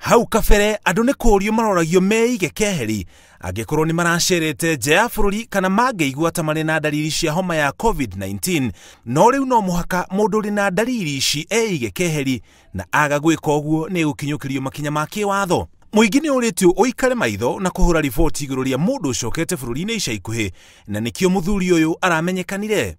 Hau kabere andũ nĩ kũũrio maroragio meige keheri angĩkorwo nĩ maracerete nja ya bũrũri kana mangĩigua ta marĩ na ndariri cia homa ya COVID-19. No rĩu no mũhaka mũndũ ũrĩ na ndariri ici eige keheri, na aga gwĩka ũguo nĩ gũkinyũkĩrio makinya ma kĩwatho. Mũingĩ nĩ ũrĩtio ũikare maitho na kũhũra riboti igũrũ rĩa mũndũ ũcokete bũrũri-inĩ ica ikuhĩ, na nĩkĩo mũthuri ũyũ aramenyekanire.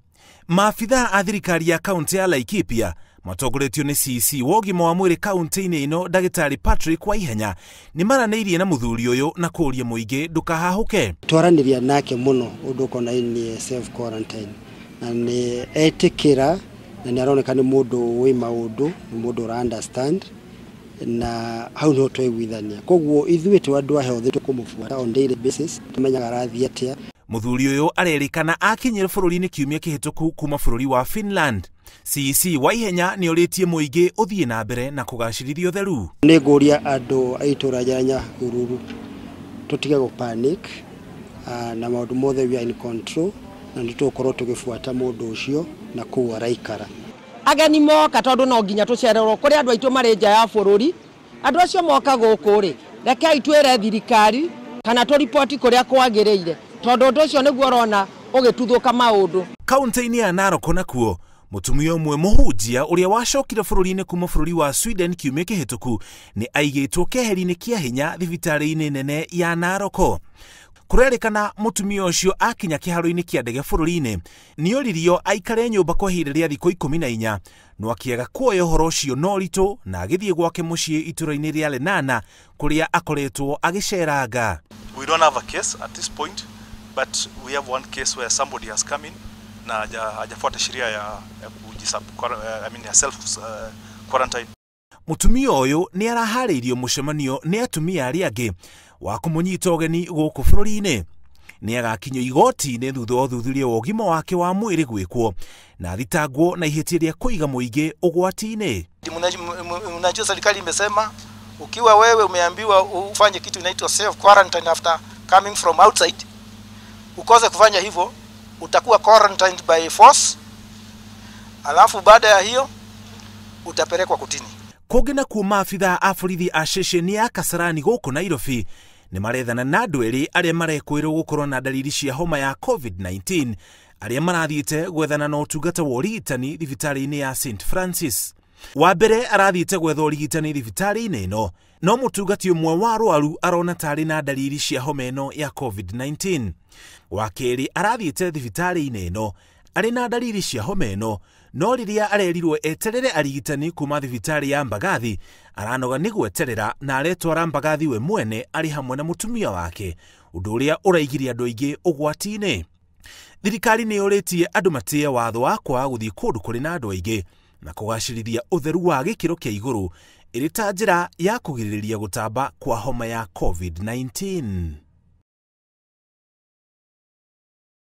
Maabithaa a thirikari ya kaunti ya Laikipia matongoretio nĩ CC wa ũgima wa mwĩrĩ kaunti-inĩ ĩno ndagĩtarĩ Patrick Waihenya nĩ maranĩirie na mũthuri ũyũ na kũũria mũingĩ ndũkahahũke. Twaranĩria nake mũno ũndũ ũkonainie self quarantine, na nĩ etĩkĩra na nĩ aroneka nĩ mũndũ wĩ maũndũ, nĩ mũndũ ũra understand, na hau niho twaiguithania. Koguo ithuĩ twĩ andũ a health tũkũmũbuata on daily basis, tũmenyaga arathiĩ atĩa. Mũthuri ũyũ arerĩkana akinyire bũrũri-inĩ kiumia kĩhĩtũku kuma bũrũri wa Finland. CEC Waihenya nĩ orĩtie mũingĩ ũthiĩ na mbere na kũgacĩrithia ũtheru. Nĩ ngũria andũ a itũra rĩa Nyahururu tũtige gũ panic, na maũndũ mothe we are in control, na nĩ tũgũkorwo tũgĩbuata mũndũ ũcio na kũu araikara. Ageni moka tondũ no nginya tũcererwo kũrĩ andũ aitũ marĩ nja ya bũrũri, andũ acio moka gũkũ rĩ, rekei twĩre thirikari kana tũriboti kũrĩa kwagĩrĩire, tondũ ũndũ ũcio nĩguo ũrona ũgĩtuthũka maũndũ. Kaunti-inĩ ya Narok nakuo mũtumia ũmwe mũhunjia ũrĩa wacokire bũrũri-inĩ kuma bũrũri wa Sweden kiumia kĩhĩtũku nĩ aigĩtwo keheri-inĩ kĩa hinya thibitarĩ-inĩ nene ya Narok. Kũrerĩkana mũtumia ũcio akinya kĩharo-inĩ kĩa ndege bũrũri-inĩ nĩ oririo aikare nyũmba kwa ihinda rĩa thikũ 14, no akĩaga kuoya ũhoro ũcio na ũritũ na agĩthiĩ gwake mũciĩ itũra-inĩ rĩa Lenana kũrĩa akoretwo agĩceranga. We don't have a case at this point, but we have one case where somebody has come in na hajafuata sheria ya I mean ya self quarantine. Mũtumia ũyũ nĩ araharĩirio mũcemanio nĩ atumia arĩa angĩ wa kũmũnyita ũgeni gũkũ bũrũri-inĩ. Nĩ agakinyio igoti-inĩ thutha wa ũthuthuria wa ũgima wake wa mwĩrĩ gwĩkwo na athitangwo na ihĩtia rĩa kũiga mũingĩ ũgwati-inĩ. Unajua serikali imesema ukiwa wewe umeambiwa ufanye kitu inaitwa self quarantine after coming from outside, ukose kufanya hivyo utakuwa quarantined by force, alafu baada ya hiyo utapelekwa kotini. Kũngĩ nakuo maabithaa a borithi a ceceni ya Kasarani gũkũ Nairobi nĩ marethana na andũ erĩ arĩa marekwĩrwo gũkorwo na ndariri cia homa ya COVID-19 arĩa marathiĩte gwethana na ũtungata wa ũrigitani thibitarĩ-inĩ ya St Francis. Wa mbere arathiĩte gwetha ũrigitani thibitarĩ-inĩ ĩno, no mũtungati ũmwe wa arwaru arona tarĩ na ndariri cia homa ĩno ya COVID-19. Wa kerĩ arathiĩte thibitarĩ-inĩ ĩno arĩ na ndariri cia homa ĩno, no rĩrĩa arerirwo eterere arigitani kuma thibitarĩ ya Mbagathi aranoga nĩ gweterera na aretwara Mbagathi we mwene arĩ hamwe na mũtumia wake, ũndũ ũrĩa ũraigire andũ aingĩ ũgwati-inĩ. Thirikari nĩ yũrĩtie andũ matĩe watho wa kwaga gũthiĩ kũndũ kũrĩ na andũ aingĩ na kũgacĩrithia ũtheru wa gĩkĩro kĩa igũrũ ĩrĩ ta njĩra ya kũgirĩrĩria gũtamba kwa homa ya COVID-19.